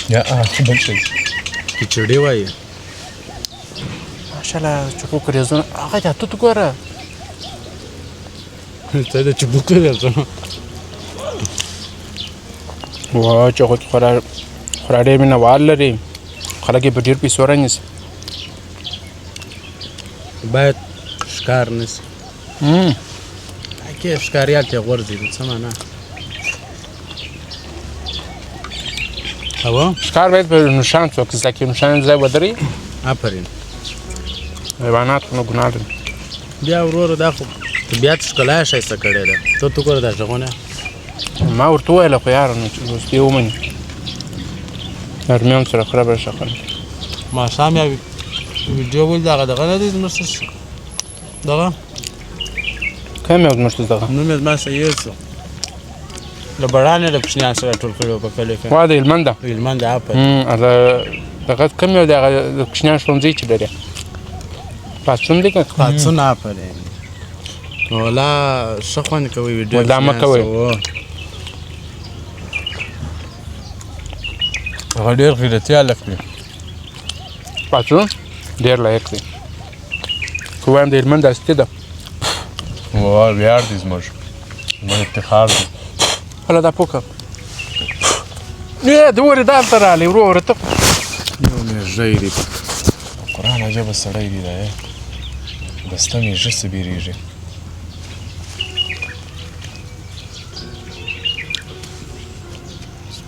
یا بل شی کچړي وایي. ماشاءالله چوکو کریزونه هغه دا توت ګوره. ته د چوبو کریزونه وا چې خو خورا خورا ډېر مینه وال لري، خلک یې په ډېر پیسو رانیسي. باید ښکار نه شي. کې ښکاریان ترې غورځي، نو څه معنا؟ او ښکار باید په نښان څوک زده کړي، نښان ځای ودري. آفرین. حیوانات خو نه ګناه لري. بیا وروره دا خو طبیعت ښکلا یې ښایسته کړې ده. ته ته ګوره دا غږونه. ما ورته وویله خو یاره نو چې اوس دې ومني. نرمیان سره خره به ښه خلک. ماښام یا ویډیو ولید هغه دغه نه دی زموږ دغه کوم یو زموږ دغه نوم یې زما څه هېر شو. له بړانې د کوچنیان سره ټول کړي وو په کلي کې. وا د هلمند ده. هلمند ده. هغه دغه کوم یو دی؟ هغه د کوچنیان ښوونځی چې لري پاڅون دی که پاڅون؟ آفرین. ولا ښه خوند کوي ویډیو. ولا مه کوئ. هغه ډېر غیرتي هلک دی. پاڅون ډېر لایق دی. که وایم د هلمند هستي ده. وا ویاړ دی زموږ، زموږ افتخار دی. هله دا پوکه ای د ورې دا هلته راغلی وروره ته. یو مېږی دی، قرآن عجبه سړی دی دا. د سته مېږي څه بیرېږي.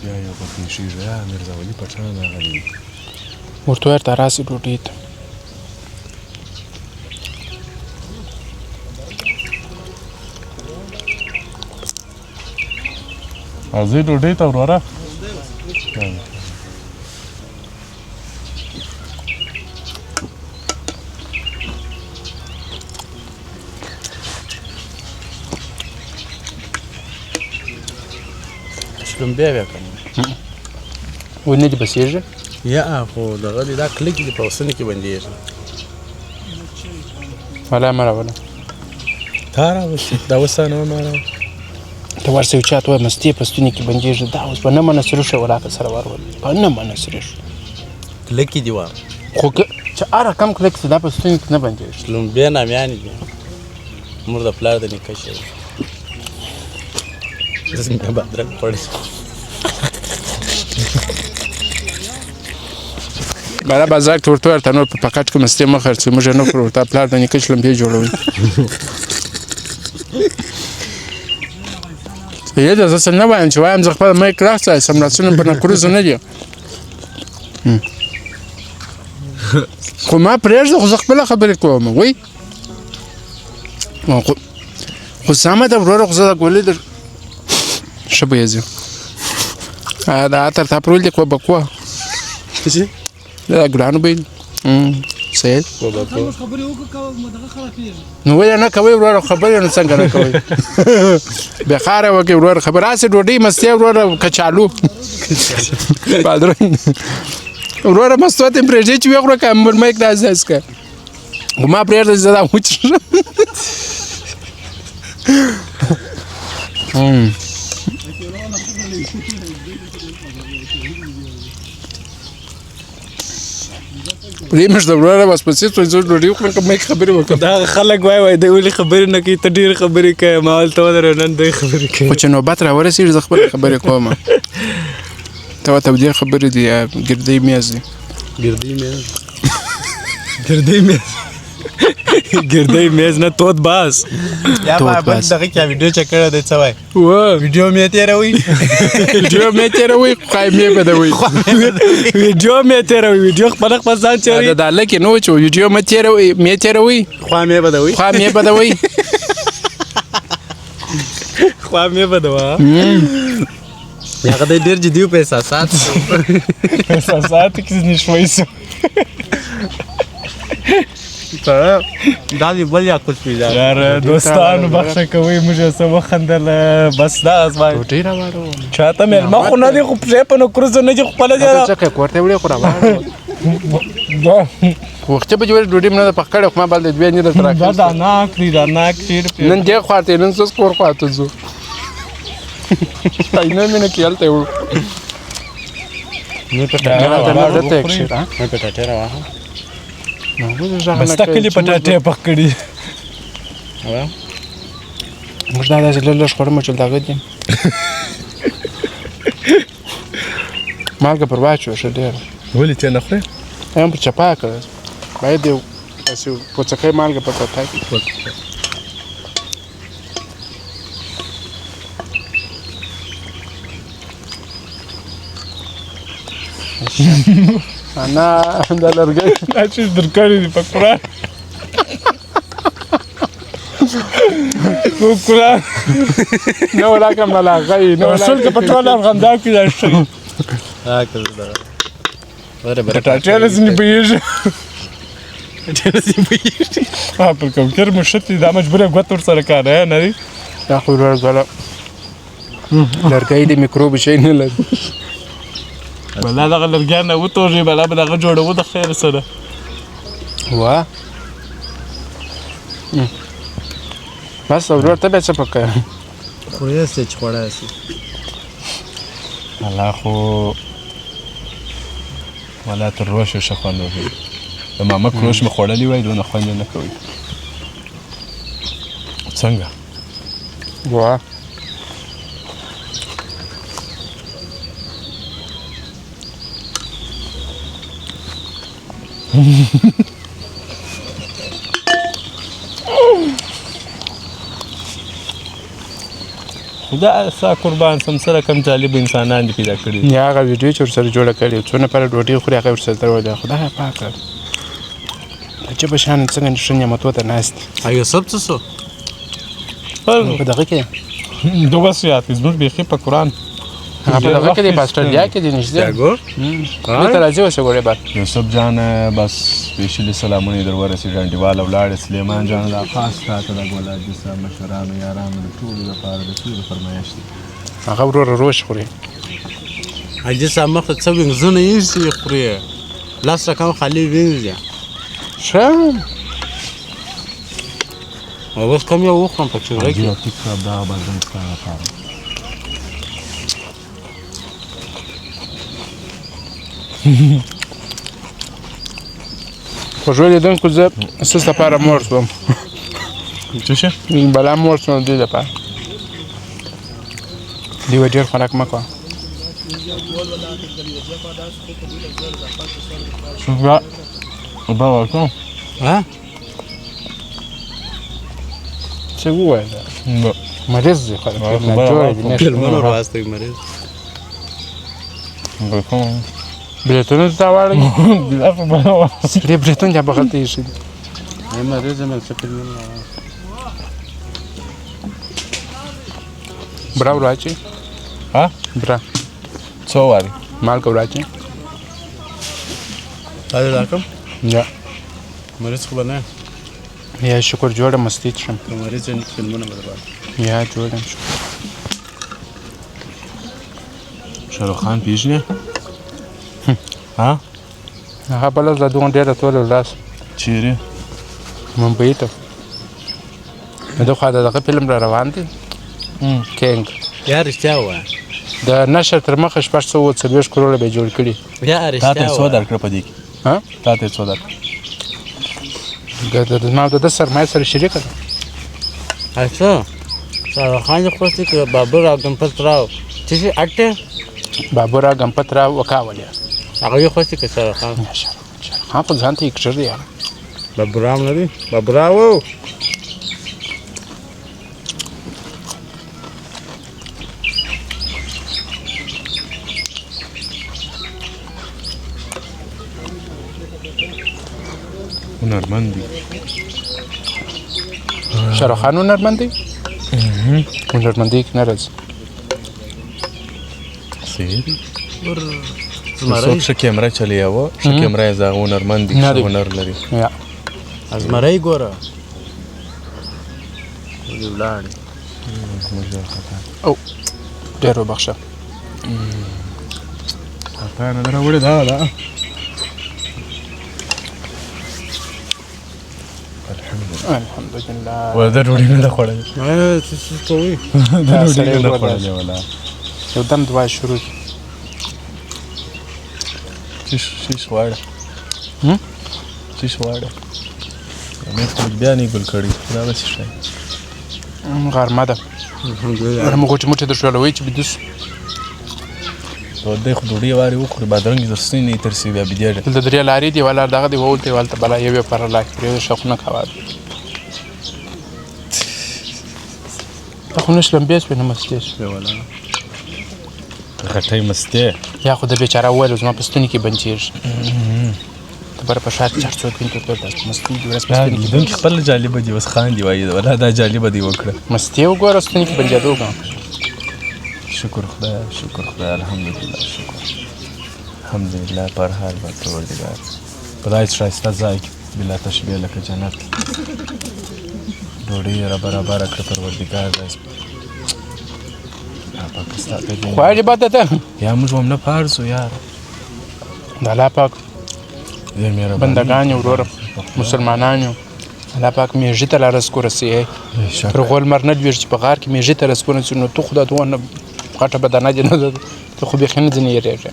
بیا یو په پېښېږي. یا میرزا ولي پټان راغلی دی. ورته وایه ورته راسي ډوډۍ ته. راځئ ډوډۍ ته وروره. شلومبې وې که نه؟ ونه دې بسېږي؟ یا خو دغه دی دا کلکې دي په وسنې کې بندېږي. ولا مه راوله. تا راوستې دا اوس نه ما راوستې. ته ورسه یو چاته ووایه مستې په ستوني کې بندېږي. دا اوس په نه منه سرې شوه ولاکه سره ورولې په نه منه سرې شوه. کلکې دي وه. خو چې هر رقم کلک سي دا په ستوني کې نه بندېږي. شلومبې نامیانې دي، مور د پلار د نیکه شی. څنګه بادرنګ خوړلی؟ بله بازار کې ورته ورته نور په پکټ کې مستې مه خرڅوي، موږ یې نه خورو. ورته پلار د نیکه شلومبې جوړوي. یې ده زه څه نه وایم، چې وایم زه خپله مایک راخستی سملاسونه په نکروزو نه دي. خو ما پرېږده، خو زه خپله خبرې کوم. وایي خو سمه ده وروره، خو زه د ګولۍ در ښه به یې ځي. دا عطر تا پرول دي کوه به کوه دا ګلانو به صحیح نو ولې نه کوئ وروره خبرې؟ نو څنګه نه کوئ؟ بېخاره وکړئ وروره خبرې. هسې ډوډۍ مستې وروره، کچالو بادرنګ وروره مستو ته پرېږدئ چې ویې خوره، که مایک داسې داسې که. خو ما پرېږده چې زه دا وچښم. پرې مې ږده وروره، بس پسې څو زه ډوډۍ وخورم که مایک خبرې وکړم. دا خلک وایي وایي دی ولې خبرې نه کوي، ته ډېرې خبرې کوې. ما هلته ودرېدم، نن دی خبرې کوي. خو چې نوبت راورسېږي زه خپلې خبرې کوم. ته ورته تودې خبرې دي یا ګردۍ میز دي؟ ګردۍ میز، ګردۍ میز، ګردۍ میز نه تود باز. یا ما بل دغه کې ویډیو چې کړی دی څه وایي؟ ویډیو مې تېروي، ویډیو مې تېروي، خوا مې بدوي. ویډیو مې تېروي، ویډیو خپل خپل ځان تېروي. دا لکه نو چې ویډیو مې تېروي، مې تېروي، خوا مې بدوي، خوا مې بدوي، خوا مې بدوه. هغه دی ډېر جدي په احساسات احساسات کې نشوي سو. دا دی بل یا کوڅ پیدا. یار دوستانو بخښه کوئ، موږ یو څه وخندل. بس دا زما ډوډۍ راواړو. چاته مېلمه خو نه دی، خو پښې په نکروزو نه دي خپله دی. څه کوې کور ته وړې؟ خو راواړو. وختي به جوړ ډوډۍ مې نه ده پخ کړې، خو ما بل د دوې نه درته راکړې. دا دا ناک دی، دا ناک ډېر. نن دې خوا ته، نن څه کور خوا ته ځو. نه مې نه کې هلته وړو. مې پټاټې راواخله. بس تا کلي پټاټې پخ کړي. موږ دا داسې لږ لږ خوړم چې دغه دي مالګه پر واچوه ښه ډېره. ولې ته نه خورې؟ هم پر چپا کړه، باید یو داسې پوڅکی مالګه پر پرته کړي. انا دا لرګی دا چې درکړی دی په قرآن، په قرآن نه ولا کوم لاغی نه اصل کې په ټول ارغنداب کې دا شي. پټاټې له ځینې بهیږي، پټاټې له ځینې بهیږي. پر کوکر مو شتي دا مجبوره ګوت ورسره کار نه دی. دا خو وروره ځله لرګی د میکروب شی نه لري. بلا دغه لرګیان نه وتوږي، بلا به دغه جوړوو د خیر سره. وه بس ورور ته بیا څه پکه خوړی سي چې خوړی سي. الله خو ولا تر روشه ښه خوند وکړي. د مامک روش مې خوړلی وای دونه خوند یې نه کوي. څنګه؟ وه خدا ستا قربان سم، سره کم جالب انسانان دي پیدا کړي. یا هغه ویډیو چې ورسره جوړه کړې، څو نفره ډوډۍ خوري هغه ورسره درولې. خدای پاکه عجبه شان څنګه ښه نعمتو ته ناست دي. یوسف څه سو؟ په دغه کې دوه بس یاد کړي زموږ بیخي په قرآن. هغه په دغه کې دی، په اسټرالیا کې دی نږدې. دلته راځي اوس ګورې بار. یوسف جان بس پیشلي سلامونه در ورسېږي. انډیواله ولاړې سلیمان جان دا خاص تا ته د ګلابي صاحب مشرانو یارانو د ټولو لپاره د ټولو فرمایش دی. هغه وروره روش خوري. حاجي صاحب مخته څه وینځونه ایښي خوري، لس رقم خالي وینځي. ښه اوس کوم یو وخورم په چوره کې؟ عتیق صاحب دا بادرنګ ستا لپاره. خوږو لیدونکو زه سس لپاره موړ شوم. څه شي؟ بلا موړ شوم دې لپاره. دی وایي ډېر خوراک مه کوه. شوګه اوبه ورکړم؟ ها؟ څه ووایه؟ مریض دی خلک ناجوړه دي. فلمونه ورواستوي مریض. بریتونه ته واړوي. سړي بریتونه بیا بغل ته ایښي دي. مریض یم، څه فلمونه. برا ور واچوي. ها؟ برا. څو وارې؟ مالګه ور واچوي. تا دې راکړم؟ یا. مریض خو به نه؟ یا شکر جوړه مستي څښم. که مریض یې فلمونه به درواړم. یا جوړ یم شکر. شاهرخ خان پیژنې؟ ها؟ هغه بله ورځ دونه ډېره توله ولاړ شو. چیرې؟ ممبۍ ته. د خوا د دغه فلم را روان دی، کینګ. یا رښتیا ووایه. د نشر تر مخه 640 کروړه به یې جوړ کړي. یا تا ته رښتیا یې څو ووایه. درکړه په دې کې؟ ها؟ تا ته یې څو درکړه؟ د زما د ده سرمایه سره شریکه ده. اچھا شاهرخ خان دې خوښ دی که بابر او ګمپت راو؟ څه شي اټه؟ بابر او ګمپت راو وکاولې. هغه یې خوښ دی که شاهرخ خان؟ شاهرخ خان خو ځان ته اکټر دی یاره. بابرام نه دی؟ بابراو. هنرمند دی. شاهرخ خان هنرمند دی؟ هنرمندۍ کې نه راځي. صحیح دی. څوک ښه کیمره چلیاوه، ښه کیمره یې هغه هنرمند دی، ښه هنر لري. یا زمری ګوره ولې ولاړې. او ډېر وبخښه. خطا نه راوړې دا ده. الحمدلله. ولا دا ډوډۍ نه ده خوړلې. څه کوي؟ دا ډوډۍ نه ده خوړلې ولا. یو دم دعا شروع کړي. څه غواړې؟ څه غواړې؟ امیر خو بیا نه ګل کړی، دا به څه شی؟ غرمه ده. الحمدلله. موږ چې موټی درشولوي چې بیده شو. دی خو ډوډۍ وارې وخوري، بادرنګ یې در ستوني نه ترسي بیا بیدېږي. دلته درې لارې دي، یوه لار دغه دی وولته، یوه هلته بله، یو یې پر لار پرې شوقونه کوه. ته خو نه شلمبې شوې نه مستې شوې ولا. غټۍ مستې. یا خو د بېچاره وویل زما په ستوني کې بندېږي. ته بره په ښار کې چې هر څوک ویني ورته وایي مستې دي ورځ په ستوني کې. لیدونکي خپل جالبه دي، اوس خاندي وایي ولا دا جالبه دی وکړه. مستې وګوره ستوني کې بندېدو که. شکر خدای، شکر خدای، الحمدلله، شکر الحمدلله پر حال باندې پروردګار په داسې ښایسته ځای کې بلا تشبیه لکه جنت ډوډۍ یې را برابره کړه پروردګار. داسې خواړې بده ده. یا موږ هم نه پارزو یار. د الله پاک بندګان یو وروره، مسلمانان یو. الله پاک میږي ته لا رزق ورسوي. تر هغو لمر نه لوېږي چې په غار کې میږي ته رزق ورسوي، نو ته خو دا دونه غټه بدنه دې نه ده، ته خو بیخي نه ځینې یېرېږې.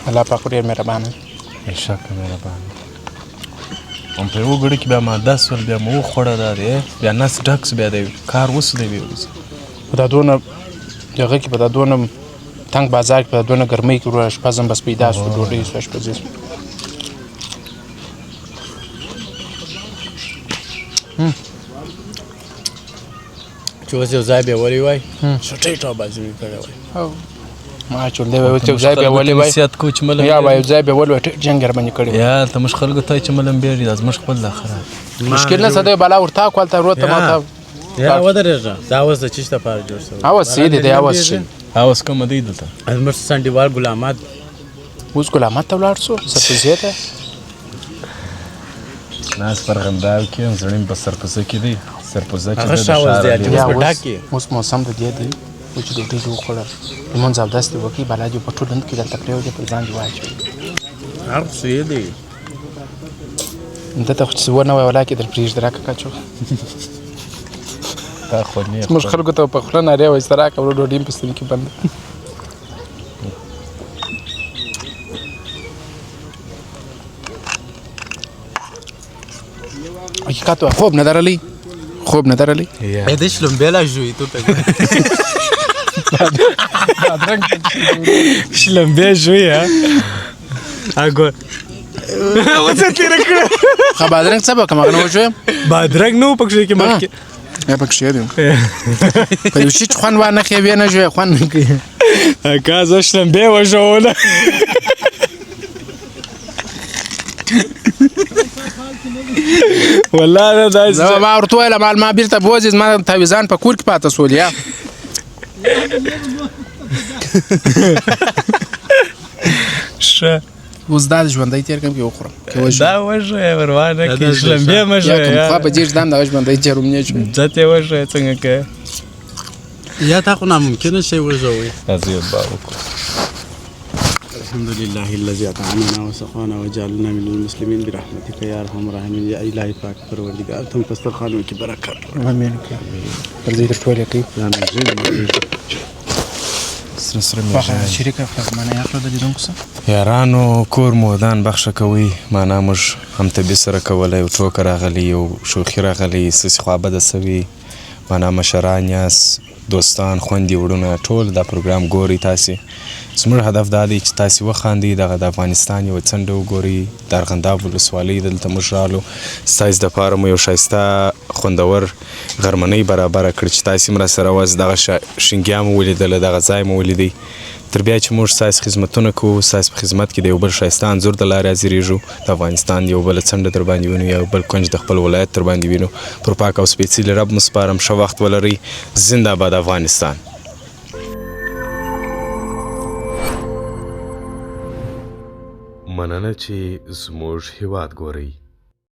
الله پاک خو ډېر مهربانه دی. بېشکه مهربان دی. هم په یوه ګړي کې بیا ماده سول، بیا مو وخوړه، دا دی بیا نس ډک سو، بیا دی کار وسو دی بیا وروسته. په دا دونه دغه کې، په دا دونه تنګ بازار کې، په دا دونه ګرمۍ کې وروره اشپز هم بس پیدا سو، ډوډۍ سوه، اشپزي سوه. چې اوس یو ځای بیولي وای، ښه ټوبازي مې کړی وای. ما چې ولې وای، یو ځای بیولي وای، یا وای یو ځای بیولي وای، ټیټ جنګ یې راباندې کړی وای. یا ته موږ خلکو ته چې ملم بیږي، دا زموږ خپل دا خراب مشکل نه څه دی، بلا ورتا کو هلته ورور ته ما ته. یا ودرېږه، دا اوس د چیش لپاره جوړ شوی؟ اوس یې دی، دی اوس شي. اوس کومه دی دلته؟ زموږ سنډیوال ګل احمد. اوس ګل احمد ته ولاړ شو سرپوزې ته. ناست پر غنداو کې یم، زړه مې په سرپوزه کې دی. سرپوزه چې هغه ده د ښه اوس ښار دی، علي. چې اوس په ډاک کې. اوس موسم د دې دی، اوس چې ډوډۍ دې وخوړه، لمونځ اودس دې وکړي، بلا دې په ټول هند کې دلته پرېوځي، پر ځان دې واچوي. هر څه یې دی. ده ته خو چې ونه وایي ولاکې در پرېږدي، راکه کاچو. تا خو نه زموږ خلکو ته په خوله نارې وایي چې راکه ورو، ډوډۍ مې په ستوني کې بنده. حقیقت وایه، خوب نه درلی، خوب نه درلی. ای د شلومبې لا ژوي ته شلمبې ژوي ها اګور وڅه تیر کړه. ښه بادرنګ څه به کوم هغه نه وژویم؟ بادرنګ نو پکښې کې مخکې یا پکښې دی په یو شي چې خوند وانه خې ویې نه ژوې خوند نه کوي. اکا زه شلمبې وژوله. والله دا داسې زه ما ورته وویل مال ما بیرته بوځي، زما تعویذان په کور کې پاته سول. یا ښه اوس دا ژوندی تېر کړم که وخورم که وژوم؟ دا وژوې پروا نه کوي، شلمبې مه یا ژوې کوم خوا یاره. به دې ژدام دغه ژوندی تېروم نه شو. عزت یې وژوې څنګه کوې؟ یا تا خو ناممکنه شی وژوي. راځه یو دعا وکړو. الحمد لله الذي اطعمنا وسقانا وجعلنا من المسلمين برحمتك يا ارحم الراحمين. یا الهي پاک پروردګار ته په سترخوانو کې برکت ورکړه. امین. تر دې تر ټولې کوي. سره سره مې پخه شریکه کړه، معنی یې اخله د لیدونکو سره. یارانو کور مو ودان، بخښه کوئ، معنا موږ هم طبي سره کوله، یو ټوکه راغلی، یو شوخي راغلی، ستاسې خوا بده سوي، معنا مشران یاست، دوستان، خوندې، وړونه، ټول دا پروګرام ګورئ. تاسې زموږ هدف دا دی چې تاسې وخاندئ، دغه د افغانستان یوه څنډه وګورئ، د ارغنداب ولسوالۍ دلته موږ رالو، ستاسې دپاره مو یو ښایسته خوندور غرمنۍ برابره کړه چې تاسې هم راسره واست، دغه شینګیا مو ولیدله، دغه ځای مو ولیدی. تر بیا چې موږ ستاسې خدمتونه کوو، ستاسې په خدمت کې د یو بل ښایسته انځور د لارې حاضرېږو، د افغانستان یو بله څنډه در باندې وینو، یا یو بل کنج د خپل ولایت در باندې وینو. پر پاک او سپېڅلي رب مو سپارم، ښه وخت ولرئ، زنده باد افغانستان. مننه چې زموږ هیواد ګورئ.